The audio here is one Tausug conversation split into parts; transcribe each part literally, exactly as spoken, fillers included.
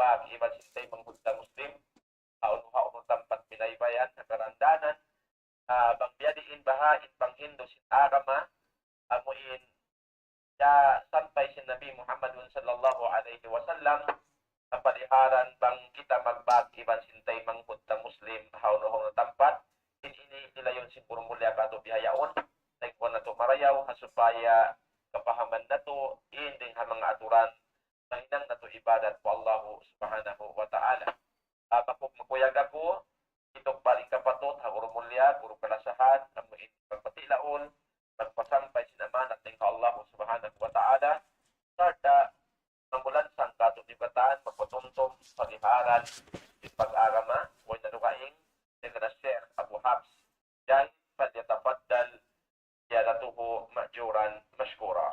magbak iban sin taymanghud ta Muslim, ha unu-unu tampat binaybayan, ha karandanan, ah, bang biyadiin baha' in panghindu' sin agama, amu in ya sampay sin Nabi Muhammadun sallallahu alayhi wasallam, ha paliharan bang kita magbak iban sin taymanghud ta Muslim, ha unu-unu tampat, in ini hilayun sin guru mulliya katu' bihaun, nagkuan natu' marayaw, ha supaya kapahaman natu', in dayng ha manga aturan, mahinang natu' ibadat pa Allahu subhanahu wa ta'ala. Ah, makuk-, makuyag aku, ituk balik kapatut, ha guru mulliya, guru kalasahan, amu in pagpatilaun, pagpasampay sin amanat dayng ha Allahu subhanahu wa ta'ala, sarta' mamulan sangkatu' di katan, magpatumtum, paliharan, di pag-agama, way na dugaing, dayng ha Sheikh Abu Hafs, yan, فليتفضل زيارته مأجورا مشكورا.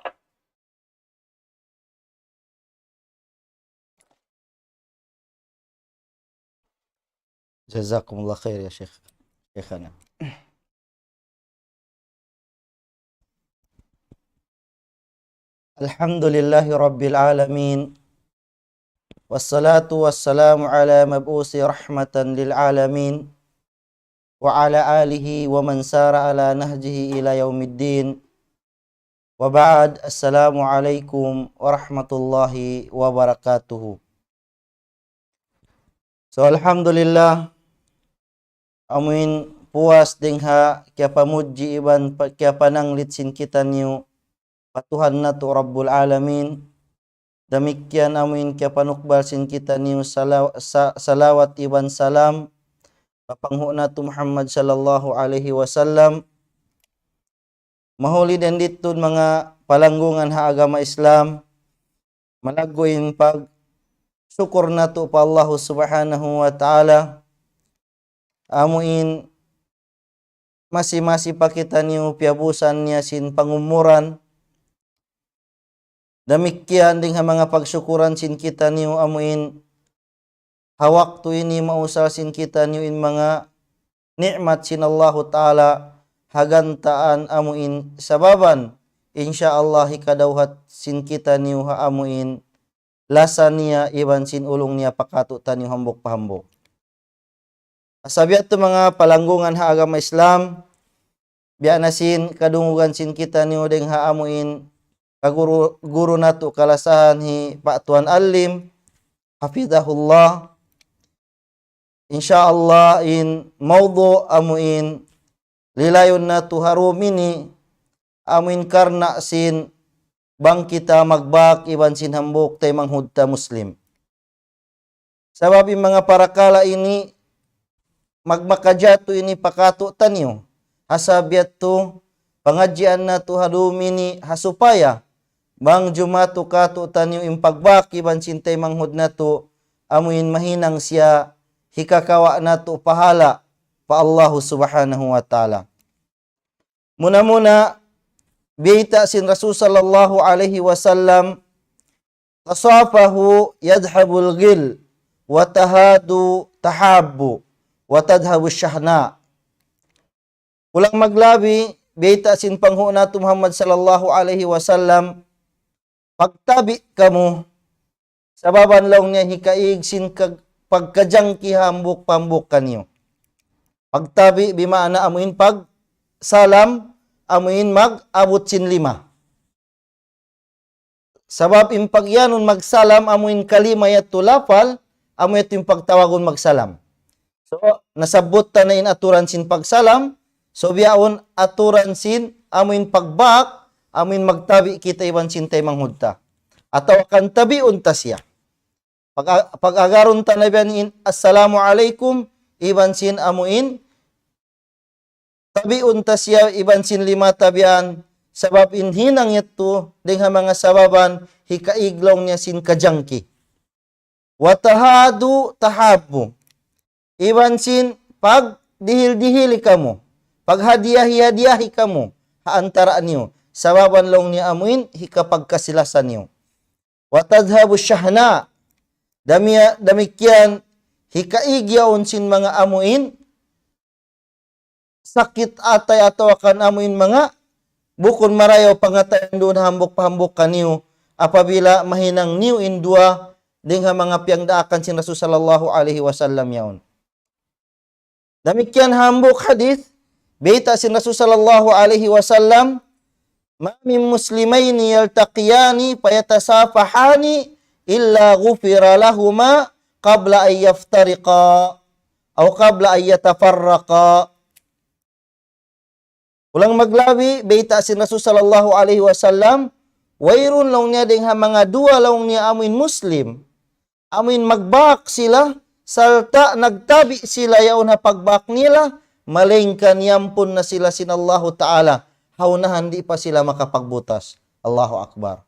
جزاكم الله خير يا شيخ، شيخنا. الحمد لله رب العالمين، والصلاة والسلام على مبعوث رحمة للعالمين، وعلى آله ومن سار على نهجه إلى يوم الدين. وبعد، السلام عليكم ورحمة الله وبركاته. So, alhamdulillah, amuin puas dayng ha kiyapamudji iban pa-, kiyapananglit sin kitaniyu pa Tuhan natu' Rabbul Alamin. Damikkiyan amuin kiyapanukbal sin kitaniyu salaw-, sa-, salawat iban salam pa panghu' natu' Muhammad sallallahu alayhi wasallam. Mahuli dayn ditu manga palanggungan ha agama Islam, malaggu' in pagsukur natu' pa Allahu subhanahu wa ta'ala, amuin masi-masi pa kitaniyu piyabusan niya sin pangumuran. Damikkiyan dayng ha manga pagsukuran sin kitaniyu amuin ha waktu ini mausal sin kitaniyu in manga ni'mat sin Allahu Ta'ala ha gantaan amuin sababan, insya Allah hikadawhat sin kitaniyu ha amuin lasa niya iban sin ulung niya pa katu'taniyu hambuuk pa hambuuk. Sabab yadtu manga palanggungan ha agama Islam, biya' na sin kadungugan sin kitaniyu dayng ha amuin kaguru, guru natu' kalasahan hi Pa' Tuan Alim, hafidhahullah. Insya Allah in mawdu' amuin lilayun natu' ha dum ini amuin karna' sin bang kita magbak iban sin hambuuk taymanghud ta Muslim. Sabab in manga parakala' ini, mag-, makajatu ini pa katu'taniyu. Ha sabab yadtu, pangadjian natu' ha dum ini, ha supaya, bang jumatu katu'taniyu in pagbak iban sin taymanghud natu', amuin mahinang siya, hikakawa' natu' pahala', pa Allahu subhanahu wa ta'ala. Muna-muna, biyayta' sin Rasul sallallahu alayhi wasallam, تصافحوا يذهب الغل وتهادوا تحابوا وتذهب الشحناء. Kulang maglabi, biyayta' sin panghu' natu' Muhammad sallallahu alayhi wasallam, pagtabi' kamu, sababan laung niya hikaig sin kag-, pagkajangki hambuuk pa hambuuk kaniyu. Pagtabi' bimaana amuin pagsalam, amuin mag-abut sin lima. Sabab in pagiyanun magsalam amuin kalima yadtu lapal, amu yadtu in pagtawagun magsalam. So, nasabbut ta na in aturan sin pagsalam, so biyaun aturan sin amuin pagbak, amuin magtabi' kita iban sin taymanghud ta. Atawa kan tabiun ta siya. Pag-, pag-agarun ta na biya' in assalamu alaykum, iban sin amuin tabiun ta siya iban sin lima tabian, sabab in hinang yadtu, dayng ha manga sababan, hikaig laung niya sin kajangki. وتهادوا تحابوا. Iban sin pagdihil-dihili kamu, paghadiyahi-hadiyahi kamu, ha antara' niyu. Sababan laung niya amuin, hikapagkasi-lasa niyu. وتذهب الشحناء. Damiya-, damikkiyan, hikaig yaun sin manga amuin, sakit atay atawa kan amuin manga bukun marayaw pangatayan duun hambuuk pa hambuuk kaniyu, apabila mahinang niyu in duwa dayn ha manga piyangdaakan sin Rasul sallallahu alayhi wasallam yaun. Damikkiyan hambuuk hadith, bayta' sin Rasul sallallahu alayhi wasallam, ما من مسلمين يلتقيان فيتصافحان إلا غفر لهما قبل أن يفترقا أو قبل أن يتفرقا. Ulang maglabi, bayta' sin Rasul sallallahu alayhi wasallam, wayruun laung niya dayn ha manga duwa laung niya amuin Muslim, amuin magbak sila, sarta' nagtabi' sila yaun ha pagbak nila, malaingkan yampun na sila sin Allahu Ta'ala, ha unahan di' pa sila makapagbutas. Allahu Akbar.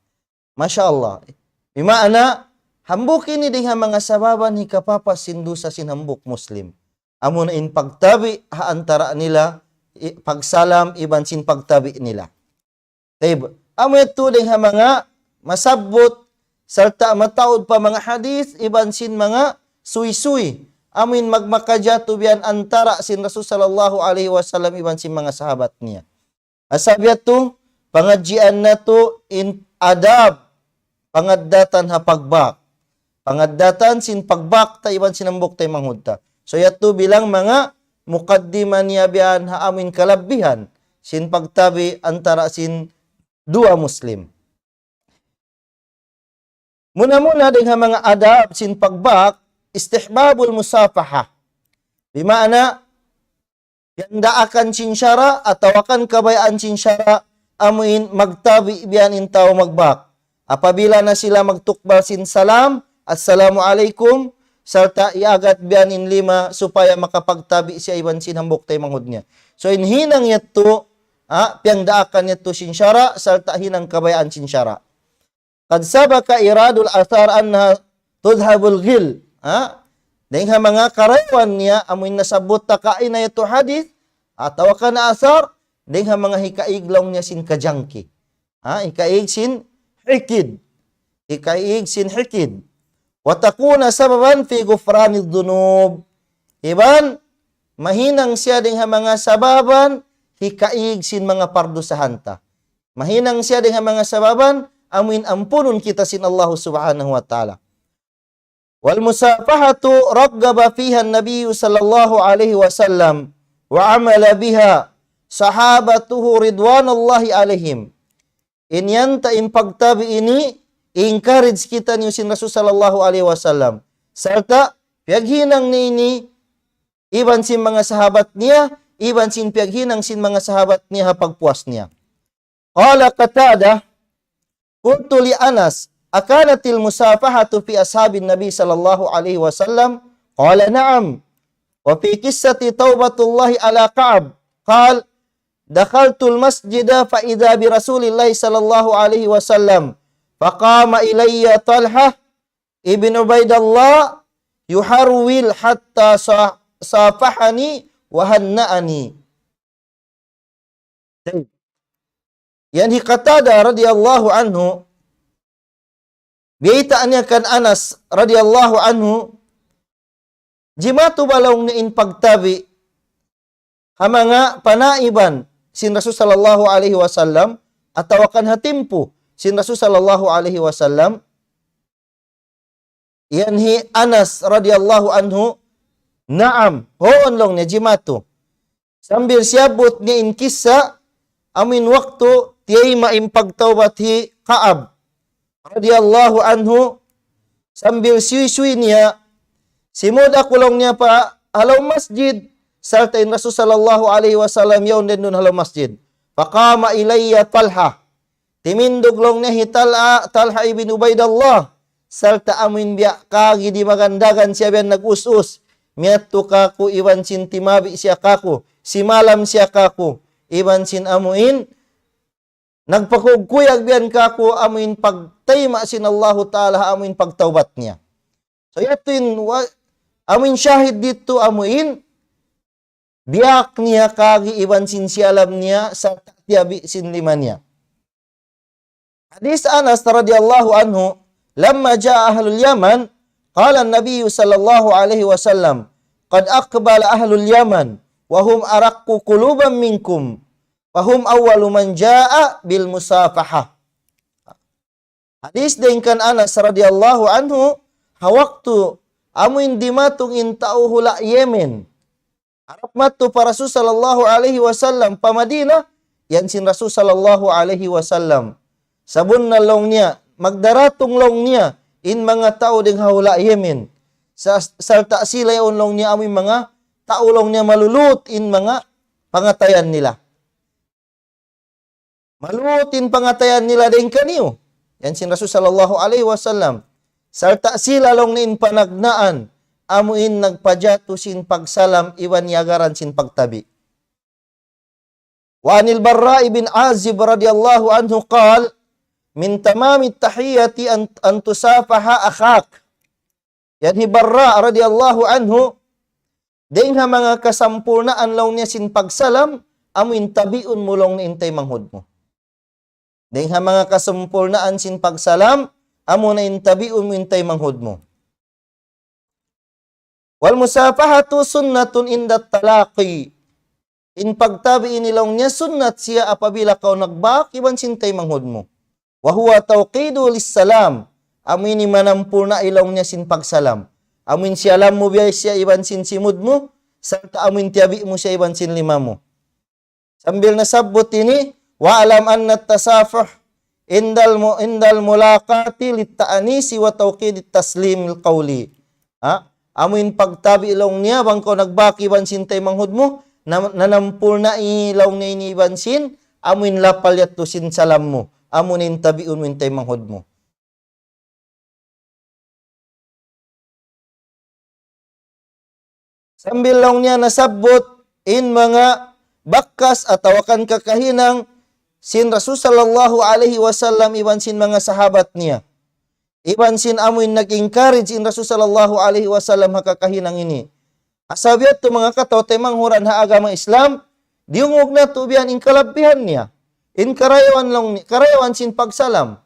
Masha Allah. Bimaana, hambuuk ini dayn ha manga sababan hikapapas sin dusa sin hambuuk Muslim. Amuna in pagtabi' ha antara' nila, i-, pagsalam iban sin pagtabi' nila. Tayyib, amu yadtu dayn ha manga masabbut, sarta' mataud pa manga hadith, iban sin manga suysuy. Amuin magmakajatu biyan antara' sin Rasul sallallahu alayhi wasallam iban sin manga sahabat niya. Sabab yadtu, pangadjian natu' in adab, pangaddatan ha pagbak. Pangaddatan sin pagbak ta iban sin hambuuk taymanghud ta. So yadtu bilang manga mukaddima niya biyan ha amuin kalabbihan sin pagtabi' antara' sin duwa Muslim. Muna-muna dayn ha manga adab sin pagbak, istihbabul musafaha. Bimaana, piyangdaakan sin sara' atawa kan kabayaan sin sara' amuin magtabi' biyan in tau magbak. Apabila na sila magtukbal sin salam, "Assalamu alaykum," sarta' iyagat biyan in lima supaya makapagtabi' siya iban sin hambuuk taymanghud niya. So in hinang yadtu, ha, piyangdaakan yadtu sin sara', sarta' hinang kabayaan sin sara'. قد سبق إيراد الآثار أنها تذهب الغل. Ha? Dayn ha manga karayawan niya, amuin nasabbut ta kaina yadtu hadith, atawa kan asar, dayn ha manga hikaig laung niya sin kajangki. Ha? Hikaig sin hikid. Hikaig sin hikid. وتكون سببا في غفران الذنوب. Iban, mahinang siya dayn ha manga sababan, hikaig sin manga pardusahan ta. Mahinang siya dayn ha manga sababan, amuin ampunun kita sin Allah subhanahu wa ta'ala. والمصافحة رغب فيها النبي صلى الله عليه وسلم وعمل بها صحابته رضوان الله عليهم. In yan ta in pagtabi' ini, encourage kitaniyu sin Rasul sallallahu alayhi wasallam. Sarta', piyaghinang niya ini, iban sin manga sahabat niya, iban sin piyaghinang sin manga sahabat niya ha pagpuas niya. قال قتادة: قلت لأنس: أكانت المصافحة في أصحاب النبي صلى الله عليه وسلم؟ قال: نعم. وفي قصة توبة الله على كعب قال: دخلت المسجد فإذا برسول الله صلى الله عليه وسلم، فقام إلي طلحة ابن عبيد الله يهرول حتى صا-، صافحني وهنأني. Tayyib. Yan hi Qatada radiyallahu anhu, biyaytaan niya kan Anas radiyallahu anhu, jimatu ba laung niya in pagtabi' ha manga panaiban sin Rasul sallallahu alayhi wasallam, atawa kan ha timpu sin Rasul sallallahu alayhi wasallam, yan hi Anas radiyallahu anhu, naam, huun laung niya jimatu. Sambil siyabbut niya in kissa, amuin waktu tiyayma' in pagtawbat hi Ka'ab radiyallahu anhu, sambil suysuy niya, simud aku laung niya pa halaum masjid, sarta' in Rasul sallallahu alayhi wasallam yaun duun halaum masjid. فقام إلي طلحة. Timindug laung niya hi Talha, Talha ibn Ubaidullah. Sarta' amuin biya' kagi di magandagan siya biya' nag-us-us. Miyadtu kāku' iban sin timabi' siya kāku'. Simalam siya kāku'. Iban sin amuin nagpakugkuyag biya' kāku' amuin pagtayma' sin Allahu Ta'ala amuin pagtawbat niya. So yadtu in wa-, amuin shahid didtu amuin biyak niya kagi iban sin siyalam niya sarta' tiyabi' sin lima niya. Hadis Anas radiyallahu anhu, لما جاء أهل اليمن قال النبي صلى الله عليه وسلم: قد أقبل أهل اليمن وهم أرق قلوبا منكم وهم أول من جاء بالمصافحة. Hadis dayn kan Anas radiyallahu anhu, ha waktu amuin dimatung in tau hula' Yemen. Harap madtu pa Rasul sallallahu alayhi wasallam pa Madina, yan sin Rasul sallallahu alayhi wasallam. Sabunnal laung niya, magdaratung laung niya, in manga tau dayn ha hula' Yemen. Sa-, sarta' sila yaun laung niya amuin manga tau laung niya malulut in manga pangatayan nila. Malulut in pangatayan nila dayn kaniyu. Yan sin Rasul sallallahu alayhi wasallam. Sarta' sila laung niya in panagnaan, amuin nagpajatu sin pagsalam iban yagaran sin pagtabi'. وعن البراء بن عازب رضي الله عنه قال: من تمام التحية أن، أن تصافح أخاك. Yan hi Barra radiyallahu anhu, dayn ha manga kasampurnaan laung niya sin pagsalam, amuin tabiun mu laung niya in taymanghud mu. Dayn ha manga kasampurnaan sin pagsalam, amuna in tabiun mu in taymanghud mu. والمصافحة سنة عند التلاقي. In pagtabi' ini laung niya sunnat siya apabila kaw nagbak iban sin taymanghud mu. وهو توكيد للسلام. Amu ini manampurna' laung niya sin pagsalam. Amuin siyalam mu biya' siya iban sin simud mu, sarta' amuin tiyabi' mu siya iban sin lima mu. Sambil nasabbut ini, واعلم أن التصافح عند الم-، عند الملاقاة للتأنيس وتوكيد التسليم القولي. Ha? Amuin pagtabi' laung niya, bang kaw nagbak iban sin taymanghud mu, na-, nanampurna' laung niya ini iban sin, amuin lapal yadtu sin salam mu, amuin tabiun mu in taymanghud mu. Sambil laung niya nasabbut in manga bakas atawa kan kakahinang sin Rasul sallallahu alayhi wasallam iban sin manga sahabat niya. Iban sin amuin nag-encourage in Rasul sallallahu alayhi wasallam ha kakahinang ini. Asal biya' tu manga kataw-taymanghuran ha agama Islam, diyungug natu' biya' in kalabbihan niya. In karayawan laung ni-, karayawan sin pagsalam.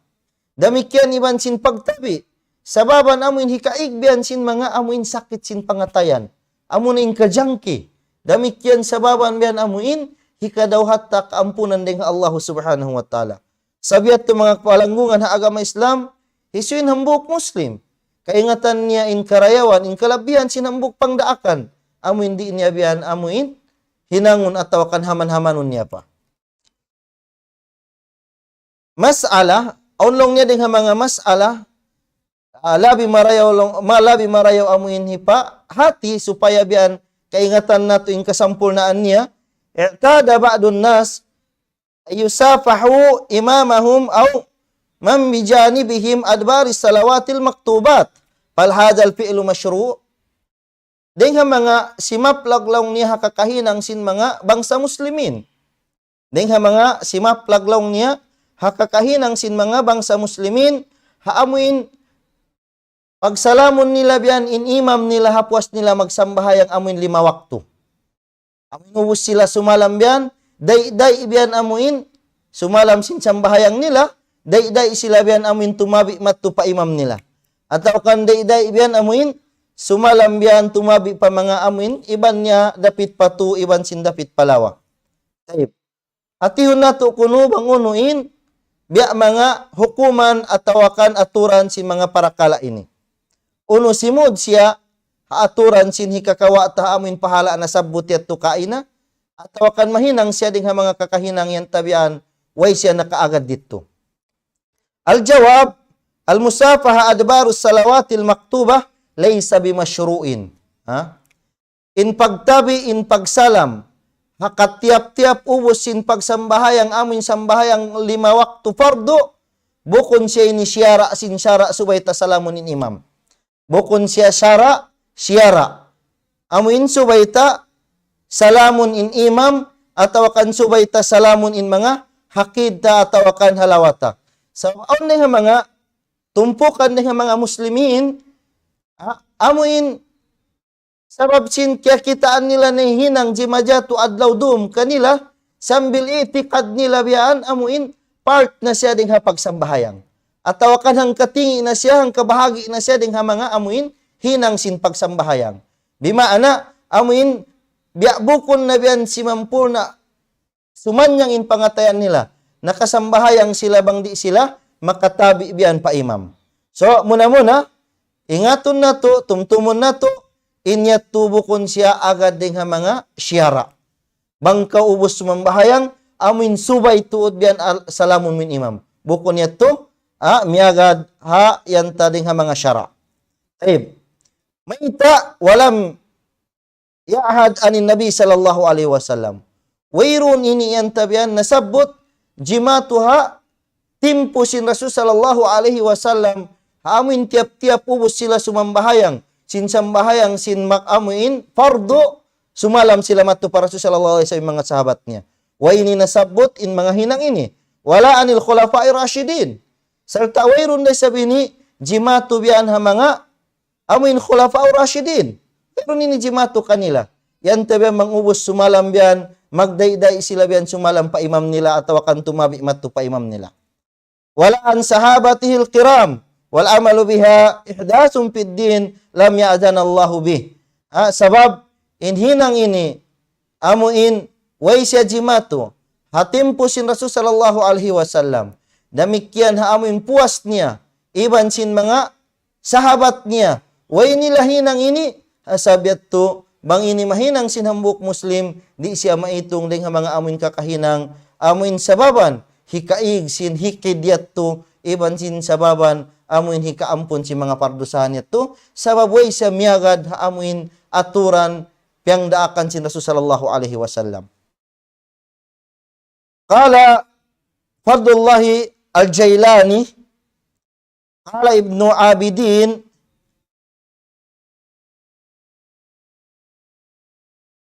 Damikkiyan iban sin pagtabi'. Sababan amuin hikaig biya' sin manga amuin sakit sin pangatayan. Amuna in kajangki. Damikkiyan sababan biya' amuin hikadawhat ta kaampunan dayn ha Allah subhanahu wa ta'ala. Sa' biya' tu manga palanggungan ha agama Islam, hisiyu in hambuuk Muslim. Kaingatan niya in karayawan, in kalabbihan sin hambuuk pangdaakan. Amuin di' niya biya' amuin hinangun atawa kan haman-hamanun niya pa. Mas'ala, awn laung niya dayn ha manga mas'ala, ah, labi marayaw laung, ma-, labi marayaw amuin hipahati supaya biya' kaingatan natu' in kasampurnaan niya. اعتاد بعض الناس أن يصافحوا إمامهم أو من بجانبهم أدبار الصلوات المكتوبات. فهل هذا الفعل مشروع؟ Dayn ha manga simaplag laung niya ha kakahinang sin manga bangsa Muslimin. Dayn ha manga simaplag laung niya ha kakahinang sin manga bangsa Muslimin, ha amuin pagsalamun nila biya' in imam nila ha puas nila magsambahayang amuin lima waktu. Amuin ubus sila sumalam biya', day-day biya' amuin sumalam sin sambahayang nila, day-day sila biya' amuin tumabi' madtu pa imam nila. Atawa kan day-day biya' amuin sumalam biya' tumabi' pa manga amuin iban niya dapit pa tuu iban sin dapit pa lawa. Tayyib. Hatihun natu' kunu' bang unu in biya' manga hukuman atawa kan aturan sin manga parakala' ini. Unu simud siya ha aturan sin hikakawa' ta ha amuin pahala' nasabbut yadtu kaina, atawa kan mahinang siya dayn ha manga kakahinang yan tabian, way siya nakaagad didtu. الجواب: المصافحة أدبار الصلوات المكتوبة ليس بمشروع. Ha? In pagtabi', in pagsalam, ha katiyap-tiyap ubus sin pagsambahayang, amuin sambahayang lima waktu fardu, bukun siya ini siyara' sin sara' subay ta salamun in imam. Bukun siya sara', siyara'. Amuin subay ta salamun in imam, atawa kan subay ta salamun in manga ha kid ta atawa kan ha lawa ta. Sa' awn na ha manga tumpukan dayn ha manga Muslimin, ha, amuin sabab sin kiyakitaan nila nahinang jimajatu adlaw dum kanila, sambil i'tikad nila biya' amuin part na siya dayn ha pagsambahayang. Atawa kan hangkatingi' na siya, hangkabahagi' na siya dayn ha manga amuin hinang sin pagsambahayang. Bimaana, amuin biya' bukun na biya' simampurna' sumanyang in pangatayan nila. Nakasambahayang sila bang di' sila makatabi' biya' pa imam. So, muna-muna, Ingatun natu', tumtumun natu', in yadtu bukun siya agad dayn ha manga siyara'. Bang kaw ubus sumambahayang, amuin subay tuud biyan al-, salamun mu in imam. Bukun yadtu, ah, miyagad ha yan ta dayn ha manga siyara'. Tayyib. Mayta', ولم يعهد عن النبي صلى الله عليه وسلم. Wayruun ini yan ta biyan nasabbut jimatu ha timpu sin Rasul sallallahu alayhi wasallam, ha amuin tiyap-tiyap ubus sila sumambahayang, sin sambahayang sin mak-, amuin fardu, sumalam sila madtu pa Rasul sallallahu alayhi wasallam, manga sahabat niya. Way ini nasabbut in manga hinang ini. ولا عن الخلفاء الراشدين. Sarta' wayruun da isab ini jimatu biyan ha manga amuin khulafa rashidin. Pero ini jimatu kanila. Yan ta biyan mangubus sumalam biyan, magdayday sila biyan sumalam pa imam nila atawa kan tumabi' madtu pa imam nila. ولا عن صحابته الكرام والعمل بها إحداث في الدين لم يأذن الله به. Ha, sabab in hinang ini, amuin way siya jimatu ha timpu sin Rasul sallallahu alayhi wasallam. Damikkiyan ha amuin puas niya, iban sin manga sahabat niya. Way nila hinang ini, ha sabab yadtu, bang ini mahinang sin hambuuk Muslim, di' siya maitung dayn ha manga amuin kakahinang, amuin sababan hikaig sin hikid yadtu, iban sin sababan amuin hikaampun sin manga pardusahan yadtu, sabab way siya miyagad ha amuin aturan piyagdaakan sin Rasul sallallahu alayhi wasallam. قال فضل الله الجيلاني، قال ابن عابدين: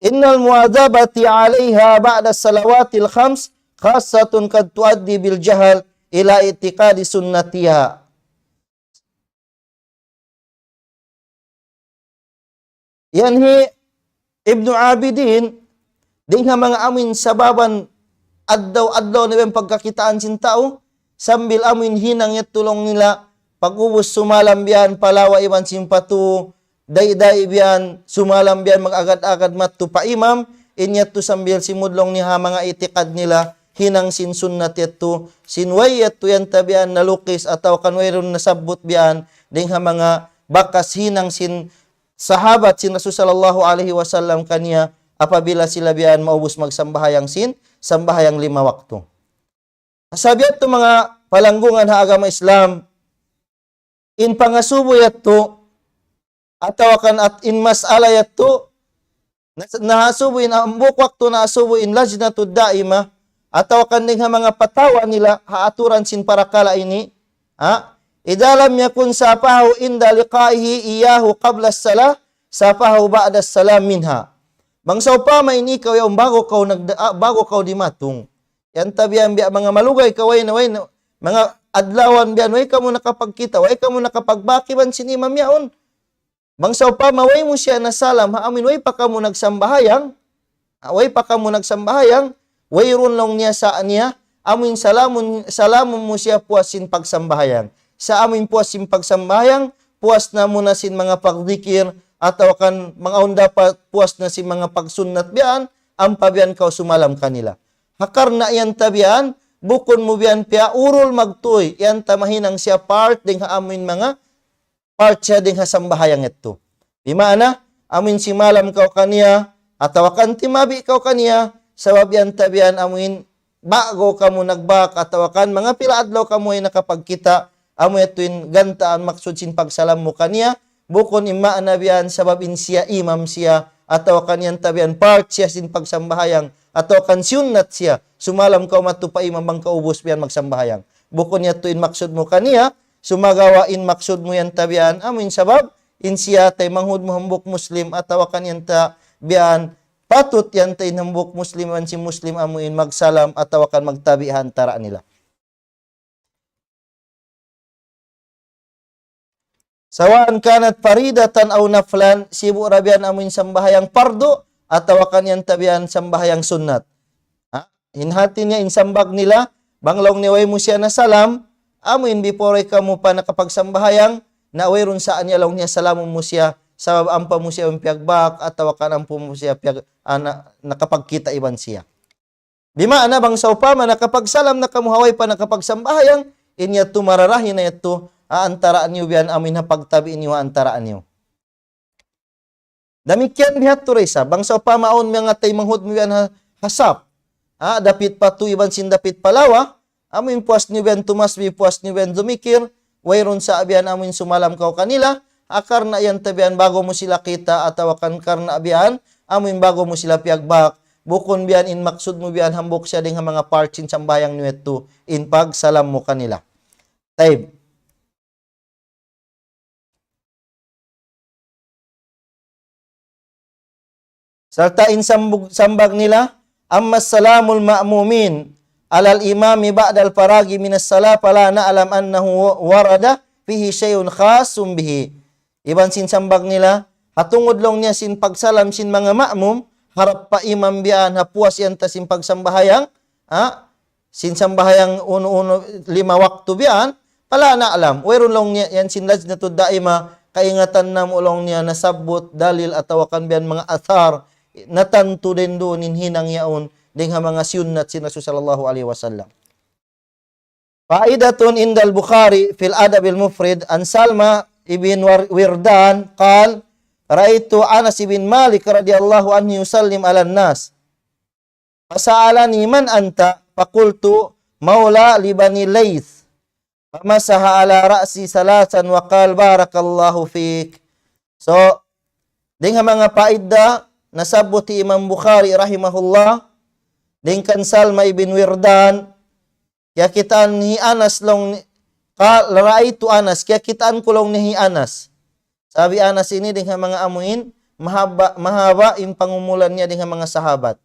إن المواظبة عليها بعد الصلوات الخمس خاصة قد تؤدي بالجهل إلى اعتقاد سنتها. Yan hi Ibnu Abidin, dayn ha manga amuin sababan adlaw-adlaw na biyan pagkakitaan sin tau, sambil amuin hinang yadtu laung nila, pag-ubus sumalam biyan, palawa iban sin patu, dayday biyan, sumalam biyan, mag-agad-agad madtu pa imam, in yadtu sambil simud laung niya ha manga itikad nila, hinang sin sunnat yadtu, sin way yadtu yan ta biyan nalukis atawa kan wayruun nasabbut biyan, dayn ha manga bakas hinang sin sahabat sin Rasul sallallahu alayhi wasallam kaniya, apabila sila biyan maubus magsambahayang sin sambahayang lima waktu. Sabab yadtu manga palanggungan ha agama Islam, in pangasubu yadtu, atawa kan at-, in mas'ala yadtu, nas-, nahasubu in, hambuuk waktu nahasubu in Lajnatu Daima, atawa kan dayn ha manga patawa nila ha aturan sin parakala' ini, ha? إذا لم يكن صافحه عند لقائه إياه قبل الصلاة، صافحه بعد السلام منها. Bang sawpama in ikaw yaun ba'gu kaw nagda-, ah, ba'gu kaw dimatung. Yan ta biyan biya' manga malugay ka way na, way na, manga adlawan biyan, way kamu nakapagkita', way kamu nakapagbak iban sin imam yaun. Bang sawpama way mu siya nasalam, ha amuin way pa kamu nagsambahayang, ha, way pa kamu nagsambahayang, wayruun laung niya sa' niya, amuin salamun, salamun mu siya puas sin pagsambahayang. Sa' amuin puas sin pagsambahayang, puas na mu na sin manga pagdikir, atawa kan manga unda pa, puas na sin manga pagsunnat biyan, ampa biyan kaw sumalam kanila. Ha karna' yan ta biyan, bukun mu biyan piyaurul magtuy, yan ta mahinang siya part dayn ha amuin manga part siya dayn ha sambahayang yadtu. Di' maana, amuin simalam kaw kaniya, atawa kan timabi' kaw kaniya, sabab yan ta biyan amuin ba'gu kamu nagbak, atawa kan manga pila adlaw kamu way nakapagkita', amu yadtu in gantaan maksud sin pagsalam mu kaniya, bukun in maana biyan sabab in siya imam siya, atawa kan yan ta biyan part siya sin pagsambahayang, atawa kan sunnat siya, sumalam kaw madtu pa imam bang kaw ubus biyan magsambahayang. Bukun yadtu in maksud mu kaniya, sumagawa' in maksud mu yan ta biyan, amuin sabab, in siya taymanghud mu hambuuk Muslim, atawa kan yan ta biyan, patut yan ta in hambuuk Muslim, iban sin Muslim amuin magsalam, atawa kan magtabi' ha antara' nila. سواء كانت فريضة أو نفلا, sibu' da biyan amuin sambahayang pardu, atawa kan yan ta biyan sambahayang sunnat. Ha? In hati niya, in sambag nila, bang laung niya way mu siya nasalam, amuin before kamu pa nakapagsambahayang, na wayruun sa' niya laung niya salamun mu siya, sabab ampa mu siya piyagbak, atawa kan ampa mu siya piyag-, ana, nakapagkita' iban siya. Di' maana bang sawpama nakapagsalam na kamu ha way pa nakapagsambahayang, in yadtu mararahi na yadtu, ha antara' niyu biyan amuin ha pagtabi' niyu ha antara' niyu. Damikkiyan biya' ha tuud da isab, bang sawpama awn manga taymanghud mu biyan ha, ha sap. Ha, dapit pa tu iban sin dapit pa lawa, amuin puas niyu biyan tumasbih, puas niyu biyan dumikir, wayruun sa biyan amuin sumalam kaw kanila, ha karna' yan ta biyan ba'gu mu sila kita' atawa kan karna' biyan, amuin ba'gu mu sila piyagbak, bukun biyan in maksud mu biyan hambuuk siya dayn ha manga part sin sambahayang niyu yadtu, in pagsalam mu kanila. Tayyib. Sarta' in sambug-, sambag nila, أما سلام المأمومين على الإمام بعد الفراغ من الصلاة فلا نعلم أنه ورد فيه شيء خاص به. Iban sin sambag nila, ha tungud laung niya sin pagsalam sin manga ma'mum, harap pa imam biyan, ha puas yan ta sin pagsambahayang, ha? Sin sambahayang unu-unu lima waktu biyan, فلا نعلم. Wayruun laung niya yan sin lajnatud daima, kaingatan namu' laung niya nasabbut dalil atawa kan biyan manga athar, natantu dayn duun in hinang yaun, dayn ha manga siyunnat sin Rasul sallallahu alayhi wasallam. فائدة عند البخاري في الأدب المفرد عن سلمى بن ور-، وردان قال: رأيت أنس بن مالك رضي الله عنه يسلم على الناس. فسألني: من أنت؟ فقلت: مولى لبني ليث. فمسح على رأسي ثلاثا وقال: بارك الله فيك. So, dayn ha manga paidda, nasabbut hi Imam Bukhari rahimahullah, dayn kan Salma ibn Wirdan, kiyakitaan hi Anas laung ni-, قال: رأيت أنس, kiyakitaan ku laung niya hi Anas. Sabab hi Anas ini dayn ha manga amuin, mahaba', mahaba' in pangumulan niya dayn ha manga sahabat.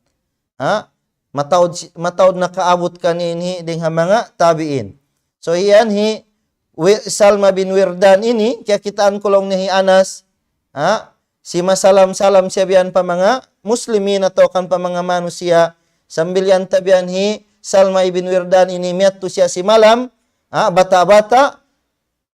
Ha? Mataud si-, mataud nakaabut kaniya ini dayn ha manga tabi'in. So, iyan hi Wi-, Salma bin Wirdan ini, kiyakitaan ku laung niya hi Anas. Ha? Simasalam-salam siya biyan pa manga muslimin atawa kan pa manga manusiya'. Sambil yan ta biyan hi Salma ibn Wirdan ini miyadtu siya simalam. Ha? Bata'-bata'.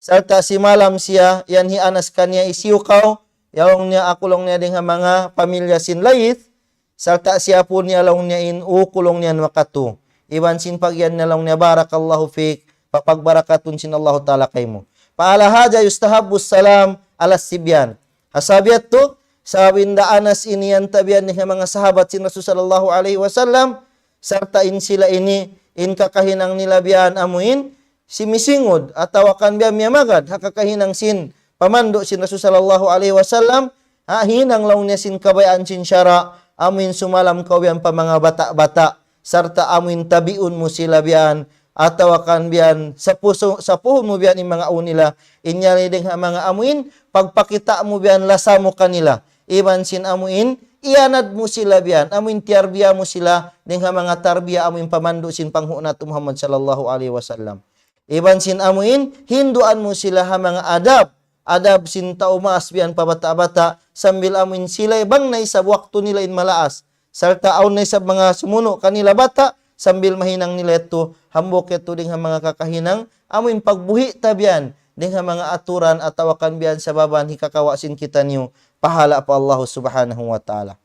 Sarta' simalam siya, yan hi Anas kaniya hisiyu kaw, laung niya aku laung niya dayn ha manga pamilya sin Layth, sarta' siyapu niya laung niya in uku laung niya wakatu. Iban sin pag-iyan niya laung niya, بارك الله فيك, papagbarakatun sin Allahu Ta'ala kaymu. فعلى هذا يستحب السلام على الصبيان. Ha sabab yadtu, sabab hinda Anas ini yan ta biyan dayn ha manga sahabat sin Rasul sallallahu alayhi wasallam, sarta' in sila ini, in kakahinang nila biyan amuin, simisingud, atawa kan biyan miyamagad, ha kakahinang sin pamandu' sin Rasul sallallahu alayhi wasallam, ha, hinang laung niya sin kabayaan sin sara', amuin sumalam kaw biyan pa manga bata'-bata', sarta' amuin tabiun mu sila biyan, atawa kan biyan sapusu-, sapuhun mu biyan in manga ū nila, in yari dayn ha manga amuin, pagpakita' mu biyan lasa mu kanila, iban sin amuin, iyanad mu sila biyan, amuin tiyarbiya mu sila, dayn ha manga tarbiya amuin pamandu' sin panghu' natu' Muhammad sallallahu alayhi wasallam. Iban sin amuin, hinduan mu sila ha manga adab. Adab sin tau maas biyan pa bata'-bata', sambil amuin sila bang na isab waktu nila in malaas. Sarta' awn na isab manga sumunu' kanila bata', sambil mahinang nila yadtu, hambuuk yadtu dayn ha manga kakahinang, amuin pagbuhi' ta biyan, dayn ha manga aturan atawa kan biyan sababan hikakawa' sin kitaniyu, pahala' pa Allahu Subhanahu wa Ta'ala.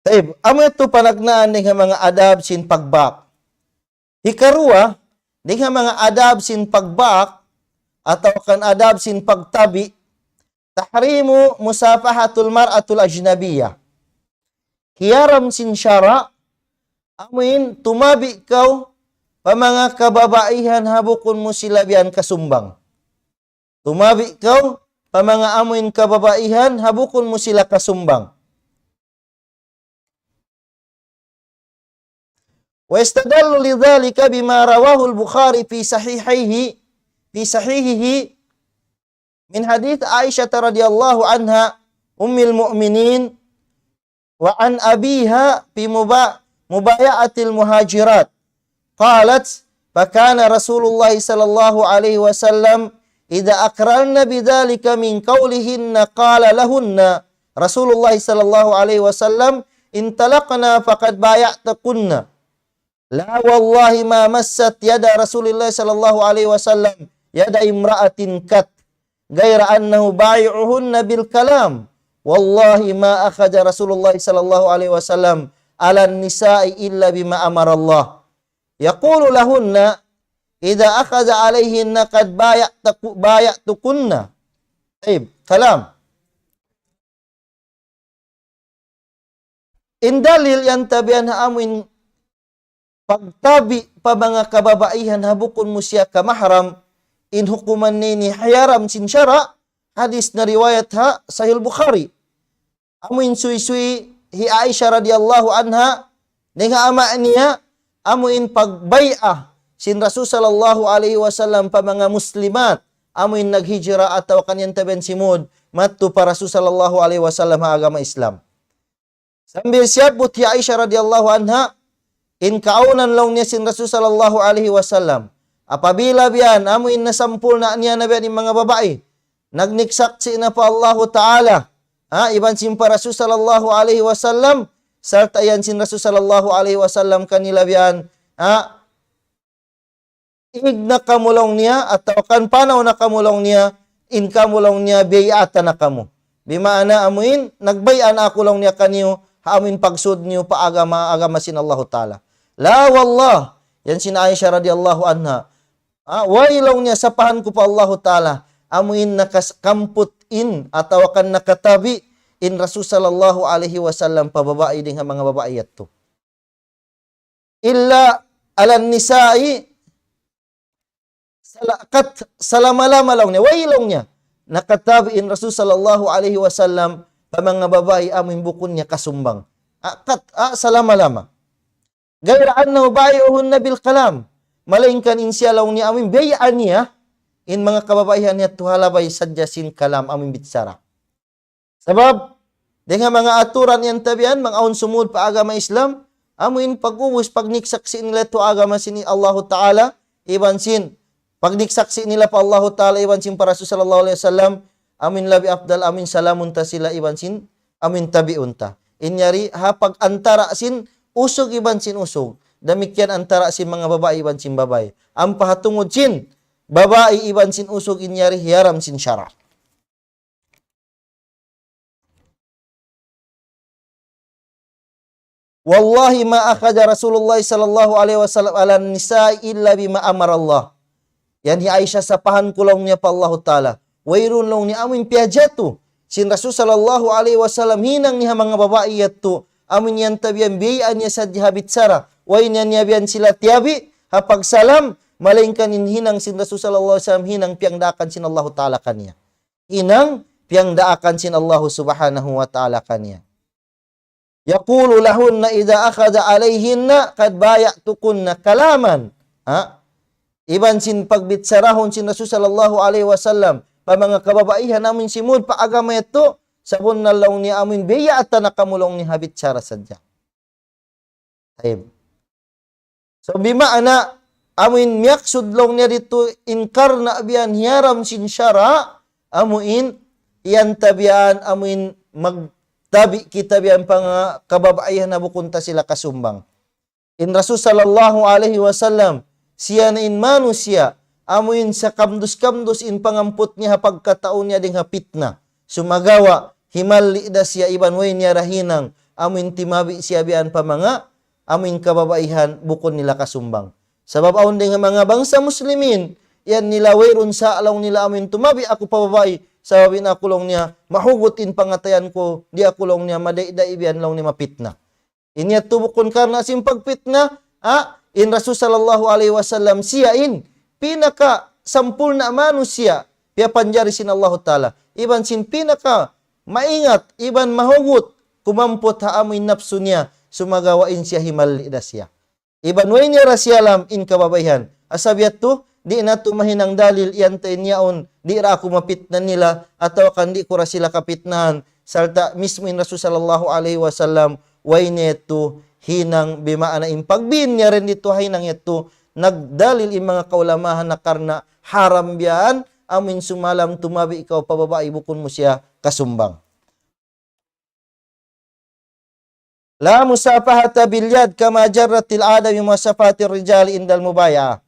Tayyib, amu yadtu panagnaan dayn ha manga adab sin pagbak. Hikaruwa, dayn ha manga adab sin pagbak, atawa kan adab sin pagtabi', تحريم مصافحة المرأة الأجنبية. Hiyaram sin sara', amuin tumabi' kaw pa manga kababaihan ha bukun mu sila biyan kasumbang. Tumabi' kaw pa manga amuin kababaihan ha bukun mu sila kasumbang. ويستدل لذلك بما رواه البخاري في صحيحيه، في صحيحه من حديث عائشة رضي الله عنها أم المؤمنين وعن أبيها في مبا-، مبايعة المهاجرات. قالت: فكان رسول الله صلى الله عليه وسلم إذا أقررن بذلك من قولهن قال لهن رسول الله صلى الله عليه وسلم: انطلقن فقد بايعتكن. لا والله ما مست يد رسول الله صلى الله عليه وسلم يد امرأة قط، غير أنه بايعهن بالكلام. والله ما أخذ رسول الله صلى الله عليه وسلم على النساء إلا بما أمر الله. يقول لهن: إذا أخذ عليهن قد بايعتك-، بايعتكن. Tayyib, kalam. In dalil yan tabian ha amu in pagtabi' pa manga kababaihan ha bukun mu siya kamahram, in hukuman niya ini hiyaram sin sara', hadis na riwayat ha Sahih Bukhari. Amu in suysuy hi Aisha radiyallahu anha, dayn ha ama' niya, amu in pagbay'a sin Rasul sallallahu alayhi wasallam pa manga muslimat, amu in naghijra atawa kan yan tabian simud, madtu pa Rasul sallallahu alayhi wasallam ha agama Islam. Sambil siyabbut hi Aisha radiyallahu anha, in kaunan laung niya sin Rasul sallallahu alayhi wasallam. Apabila biyan, amu in nasampurna' niya na biyan in manga babai, nagniksaksi' na pa Allahu Ta'ala, ha, iban sin pa Rasul sallallahu alayhi wasallam, sarta' yan sin Rasul sallallahu alayhi wasallam kanila biyan, ha, ig na kamu laung niya, atawa kan panaw na kamu laung niya, in kamu laung niya, bay'atan na kamu. Bimaana amuin, nagbay'a na aku laung niya kaniyu, ha amuin pagsud niyu pa agama, agama sin Allahu Ta'ala. La wallah, yan sin Aisha radiyallahu anha. Ah, way laung niya sapahan ku pa Allahu Ta'ala, amuin nakaskamput in, atawa kan nakatabi in Rasul sallallahu alayhi wasallam pa babai dayn ha manga babai yadtu. Illa ala nisa'i sala-, kat-, salama-lama laung niya, way laung niya. Nakatabi in Rasul sallallahu alayhi wasallam pa manga babai amuin bukun niya kasumbang. Ah, kat-, ah, salama-lama. Ghayra annahu bayi'uhunna bil kalam. Malaingkan in siya laung niya amuin bay'an niya, in manga kababaihan niya tuhalabay sadja sin kalam amuin bitsara. Sabab, dayn ha manga aturan yan tabian, manga awn sumud pa agama Islam, amuin pag-ubus, pagniksaksi nila tu agama sin Allahu Ta'ala, iban sin, pagniksaksi nila pa Allahu Ta'ala, iban sin pa Rasul sallallahu alayhi wasallam, amuin labi afdal, amuin salamun ta sila, iban sin, amuin tabi'un ta. In yari, ha pag-antara sin usug iban sin usug. Damikkiyan antara sin manga babai iban sin babai. Ampa ha tungud sin babai iban sin usug in yari hiyaram sin sara'. والله ما أخذ رسول الله صلى الله عليه وسلم على النساء إلا بما أمر الله. Yan hi Aisha sapahan ku laung niya pa Allahu Ta'ala. Wayruun laung niya amuin piyajatu sin Rasul sallallahu alayhi wasallam hinang niya ha manga babai yadtu. Amuin yan tabian bay'an niya sadja ha bitsara. Way niya niya biyan sila tiyabi ha pagsalam. Malaingkan in hinang sin Rasul sallallahu alayhi wasallam hinang piyangdaakan sin Allahu Ta'ala kaniya. Hinang piyangdaakan sin Allahu Subhanahu wa Ta'ala kaniya. يقول لهن إذا أخذ عليهن قد بايعتكن كلاما. Ha? Iban sin pagbitsarahun sin Rasul sallallahu alayhi wasallam pa manga kababaihan amuin simud pa agama yadtu, sabunnal laung niya amuin bay'atan na kamu laung niya ha bitsara sadja. Tayyib. So, bimaana, amuin miyaksud laung niya ditu in karna' biyan hiyaram sin sara', amuin yan tabian, amuin magtabi kita biyan pa manga kababaihan na bukun ta sila kasumbang. In Rasul sallallahu alayhi wasallam, siya na in manusiya', amuin sakamdus-kamdus in pangamput niya ha pagkatau niya dayn ha pitna. Sumagawa', himalli' da siya iban way niya da hinang, amuin timabi' siya biyan pa manga, amuin kababaihan, bukun nila kasumbang. Sabab awn dayn ha manga bangsa Muslimin, yan nila wayruun sa' laung nila amuin tumabi' aku pa babai, sabab in aku laung niya, mahugut in pangatayan ku, di' aku laung niya, madai-dai biyan laung niya mapitna. Ini yadtu bukun karna' sin pagpitna, ha? In Rasul sallallahu alayhi wasallam siya in pinaka sampurna' manusiya' piyapanjari sin Allahu Ta'ala. Iban sin pinaka maingat, iban mahugut kumamput ha amuin napsu niya, sumagawa' in siya himalli' da siya. Iban way niya da siya alam in kababaihan. Asal biya' tu, di' na tu mahinang dalil yan ta in yaun, di' da aku mapitna nila, atawa kan di' ku da sila kapitnahan. Sarta' mismu in Rasul sallallahu alayhi wasallam, way niya yadtu hinang bimaana in pagbiin niya dayn ditu ha hinang yadtu, nagdalil in manga kaulamahan na karna' haram biya' yan, amuin sumalam tumabi' kaw pa babai bukun mu siya kasumbang. لا مصافحة باليد كما جرت العادة بمصافحة الرجال عند المبايعة.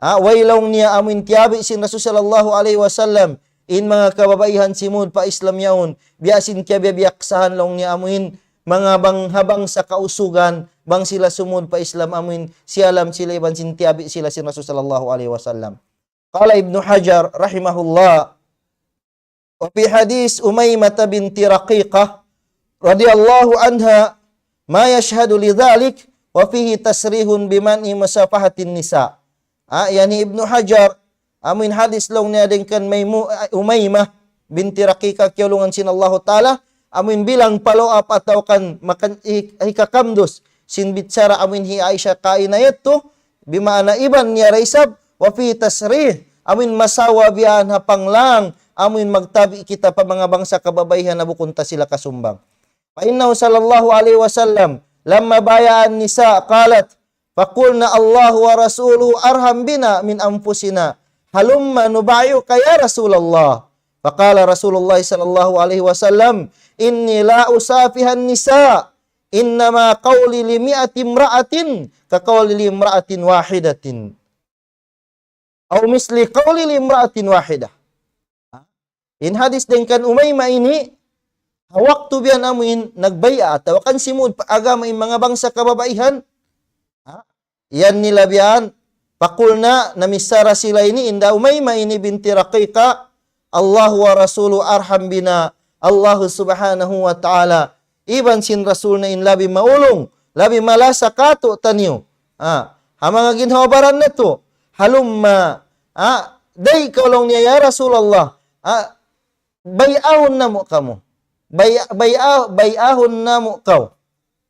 Ha, way laung niya amuin tiyabi' sin Rasul sallallahu alayhi wasallam, in manga kababaihan simud pa Islam yaun, biya' sin kiyabiyaksahan laung niya amuin, manga bang-, ha bangsa kausugan, bang sila sumud pa Islam amuin siyalam sila iban sin tiyabi' sila sin Rasul sallallahu alayhi wasallam. قال ابن حجر رحمه الله: وفي حديث أميمة بنت رقيقة رضي الله عنها ما يشهد لذلك، وفيه تصريح بمنع مصافحة النساء. Ah, yan hi Ibnu Hajar, amuin hadis laung niya dayn kan Maymu-, ah, Umaymah binti Raqiqah, kiyaulungan sin Allahu Ta'ala, amuin bilang follow-up atawa kan makan-, hi-, hikakamdus sin bichara amuin hi Aisha kaina yadtu, bimaana iban niya da isab, wa fi tasrih, amuin masawa biya' ha panglang, amuin magtabi' kita pa manga bangsa kababaihan na bukun ta sila kasumbang. فإنه صلى الله عليه وسلم لما بايع النساء قالت: فقلن الله ورسوله أرحم بنا من أنفسنا، هلم نبايعك يا رسول الله. فقال رسول الله صلى الله عليه وسلم: إني لا أصافح النساء، إنما قولي لمائة امرأة كقولي لامرأة واحدة، أو مثل قولي لامرأة واحدة. In hadis dayn kan Umaymah ini, ha waktu biya' amuin nagbay'a atawa kan simud pa agama in manga bangsa kababaihan, ha? Yan nila biya' yan, فقلن, namichara sila ini, hinda Umaymah ini binti Raqiqah, الله ورسوله أرحم بنا, Allah Subhanahu wa Ta'ala iban sin Rasul niya in labi maulung, labi malasa kātu'niyu. Ha, ha manga ginhawa-baran natu', halumma, ha, dayng kaw laung niya, ya Rasulullah, ha, bay'ahun namu' kamu. Bay-, bay'a-, bay'ahun namu' kaw.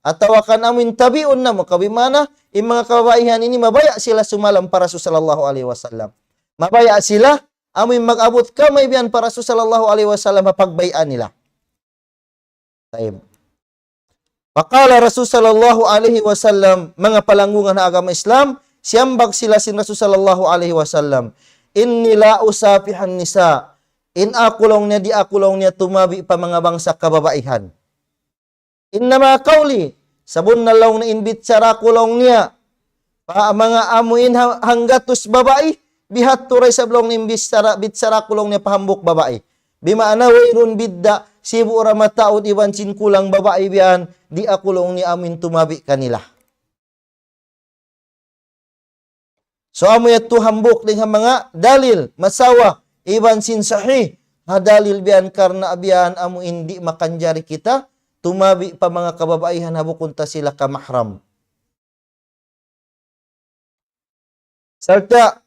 Atawa kan amuin tabi'un namu' kaw. Bimaana, in manga kababaihan ini mabaya' sila sumalam pa Rasul sallallahu alayhi wasallam. Mabaya' sila, amuin mag-abut kamay biya' yan pa Rasul sallallahu alayhi wasallam, ha pagbay'a nila. Tayyib. فقال رسول صلى الله عليه وسلم, manga palanggungan ha agama Islam, siyambag sila sin Rasul sallallahu alayhi wasallam, إني لا أصافح النساء. In aku laung niya, di' aku laung niya tumabi' pa manga bangsa kababaihan. إنما قولي, sabunnal laung niya in bichara ku laung niya, pa manga amuin ha-, hanggatus babai, bihadtu da isab laung niya in bichara, bichara ku laung niya pa hambuuk babai. Bimaana wayruun bidda', sibu' da mataud iban sin kulang babai biya' yan, di' aku laung niya amuin tumabi' kanila. So, amu yadtu hambuuk dayn ha manga dalil, masawa, iban sin sahih, ha dalil biya' yan karna' biya' yan amuin di' makanjari kita, tumabi' pa manga kababaihan ha bukun ta sila kamahram. Sarta',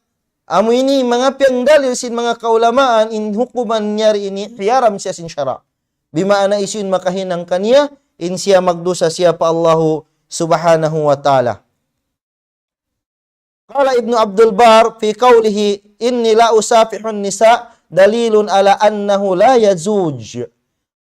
amu ini manga piyagdalil sin manga kaulamaan in hukuman niya ini hiyaram siya sin sara'. Bimaana hisiyu in makahinang kaniya, in siya magdusa siya pa Allahu Subhanahu wa Ta'ala. قال ابن عبد البر في قوله إني لا أصافح النساء دليل على أنه لا يجوز.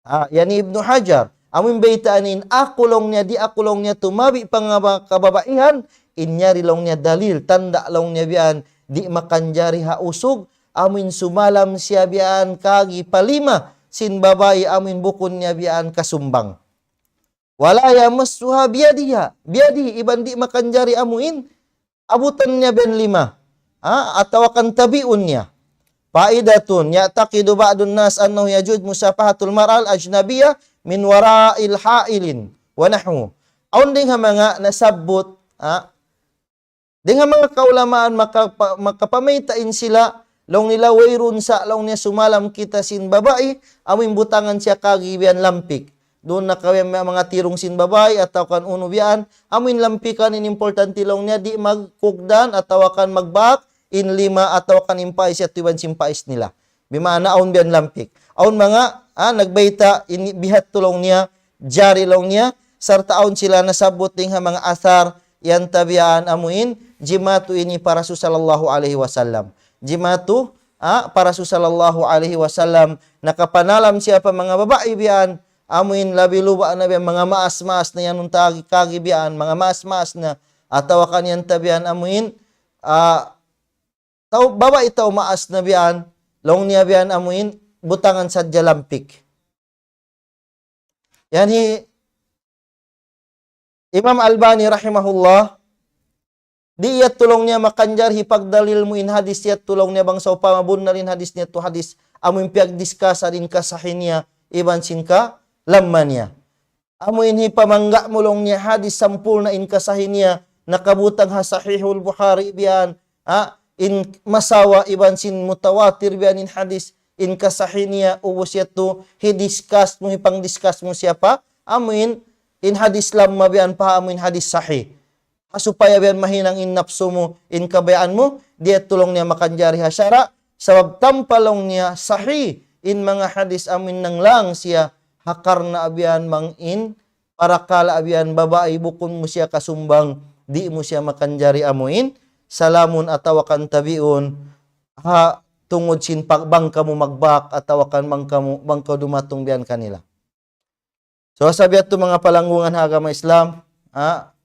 Ha, yan hi Ibnu Hajar, amu in bayta' niya in aku laung niya, di' aku laung niya tumabi' pa manga ba-, kababaihan, in yari laung niya dalil, tanda' laung niya biya' yan, di' makanjari ha usug, amu in sumalam siya biya' yan kagi pa lima sin babai, amu in bukun niya biya' yan kasumbang. ولا يمسها بيدها، بيده, iban di' makanjari amuin abutan niya biya' yan lima. Ha? Atawa kan tabiun niya. فائدة: يعتقد بعض الناس أنه يجوز مصافحة المرأة الأجنبية من وراء حائل ونحوه. Awn dayn ha manga nasabbut, ha? Dayn ha manga kaulamaan makapa-, makapamayta' in sila, laung nila wayruun sa' laung niya sumalam kita sin babai, amuin butangan siya kagi biya' yan lampik. Duun na kaw yan manga tirung sin babai, atawa kan unu biya' yan, amuin lampikan in importante laung niya, di' magkugdan, atawa kan magbak, in lima, atawa kan in pais, yadtu iban sin pais nila. Bimaana awn biya' yan lampik. Awn manga, ah, nagbayta', in bihadtu laung niya, jari laung niya, sarta' awn sila nasabbut dayn ha manga athar, yan ta biya' yan amuin, jimatu ini pa Rasul sallallahu alayhi wasallam. Jimatu, ah, pa Rasul sallallahu alayhi wasallam, nakapanalam siya pa manga babai biya' yan, amuin labi luba' na biya' yan, manga maas-maas na yan, untagi kagi biya' yan, manga maas-maas na, atawa kan yan ta biya' yan amuin, ah, tau, babai tau maas na biya' yan, laung niya biya' yan amuin, butangan sadja lampik. Yan hi Imam Albani rahimahullah, di' yadtu laung niya makanjari hipagdalil mu in hadis yadtu laung niya bang sawpama bunnal in hadis niya yadtu hadis, amuin piyagdiskasan in kasahih niya, iban sin kalamma niya. Amu in hipamangga' mu laung niya hadis sampurna' in kasahi niya, nakabutang ha Sahihul Bukhari biya' yan, ha, in masawa iban sin mutawatir biya' yan in hadis, in kasahi niya, ubus yadtu, hi-discuss mu, hipang-discuss mu siya pa, amu in, in hadis lamma biya' yan pa, amu in hadis sahih. Ha supaya biya' yan mahinang in napsu mu, in kabayaan mu, di' yadtu laung niya makanjari ha sara', sabab tanpa laung niya sahih, in manga hadis amu in nanglang siya, ha karna' biya' yan bang in, parakala' biya' yan babai bukun mu siya kasumbang, di' mu siya makanjari amu in, salamun atawa kan tabiun, ha tungud sin pag-, bang kamu magbak atawa kan bang kamu, bang kaw dumatung biya' yan kanila. So, sabab yadtu manga palanggungan ha agama Islam, ha,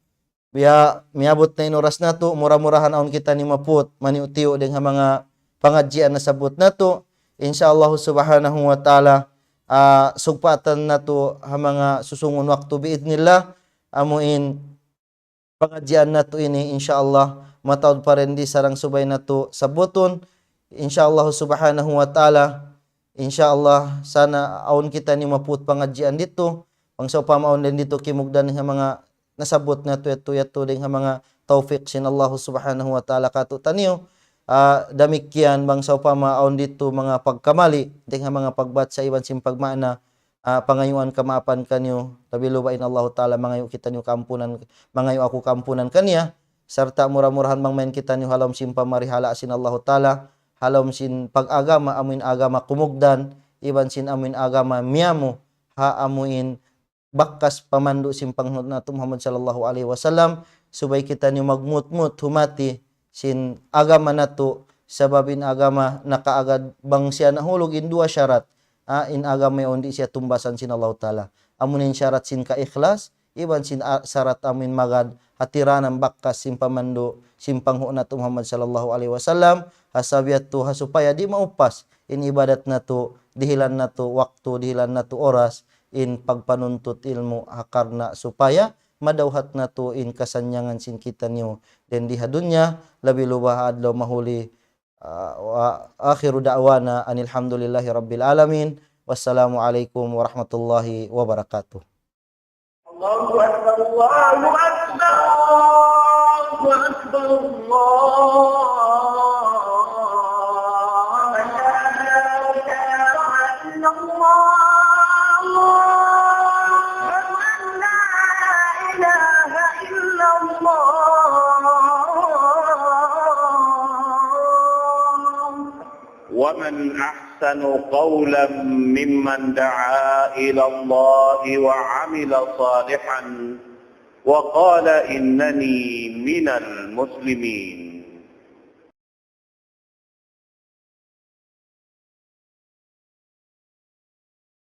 biya' miyabut na in oras natu', mura-murahan awn kitaniyu maput, maniyu'-tiyu' dayn ha manga pangadjian nasabbut natu'. Insya Allah subhanahu wa ta'ala, ah, sugpatan natu' ha manga susungun waktu bi'idhnillah, amu in pangadjian natu' ini, insya Allah, mataud pa dayn di sarang subay natu' sabbutun, insya Allah subhanahu wa ta'ala, insya Allah, sana awn kitaniyu maput pangadjian ditu, bang sawpama awn dayn ditu kimugdan ha manga nasabbut natu' yadtu, yadtu dayn ha manga tawfik sin Allah subhanahu wa ta'ala kātu'niyu, ah, damikkiyan bang sawpama awn ditu manga pagkamali, dayn ha manga pagbaca iban sin pagmaana, ah, pangayuan kamaapan kaniyu, labi-labi in Allahu Ta'ala mangayu' kitaniyu kaampunan, mangayu' aku kaampunan kaniya, sarta' mura-murahan bang mayan kitaniyu ha lawm sin pamarihala sin Allahu Ta'ala, ha lawm sin pag-agama, amu in agama kumugdan, iban sin amu in agama miyamu, ha amu in bakas pamandu' sin panghu' natu' Muhammad sallallahu alayhi wasallam, subay kitaniyu magmut-mut humati sin agama natu', sabab in agama nakaagad bang siya nahulug in duwa sharat, ah, in agama yaun di' siya tumbasan sin Allahu Ta'ala. Amu in sharat sin kaikhlas, iban sin a-, sharat amu in magad, ha tiranan bakas sin pamandu', sin panghu' natu' Muhammad sallallahu alayhi wasallam, ha sabab yadtu ha supaya di' maupas, in ibadat natu', dihilan natu' waktu, dihilan natu' oras, in pagpanuntut ilmu' ha karna' supaya madawhat natu' in kasannyangan sin kitaniyu dayn di ha dunya, labi-labi ha adlaw mahuli, ah, wa akhiru da'wana anil hamdulillahi rabbil alamin. Wassalamu alaykum warahmatullahi wabarakatuh. الله أكبر، الله أكبر، الله أكبر، الله أكبر. أشهد أن لا إله إلا الله. ومن أحسن قولا ممن دعا إلى الله وعمل صالحا وقال إنني من المسلمين.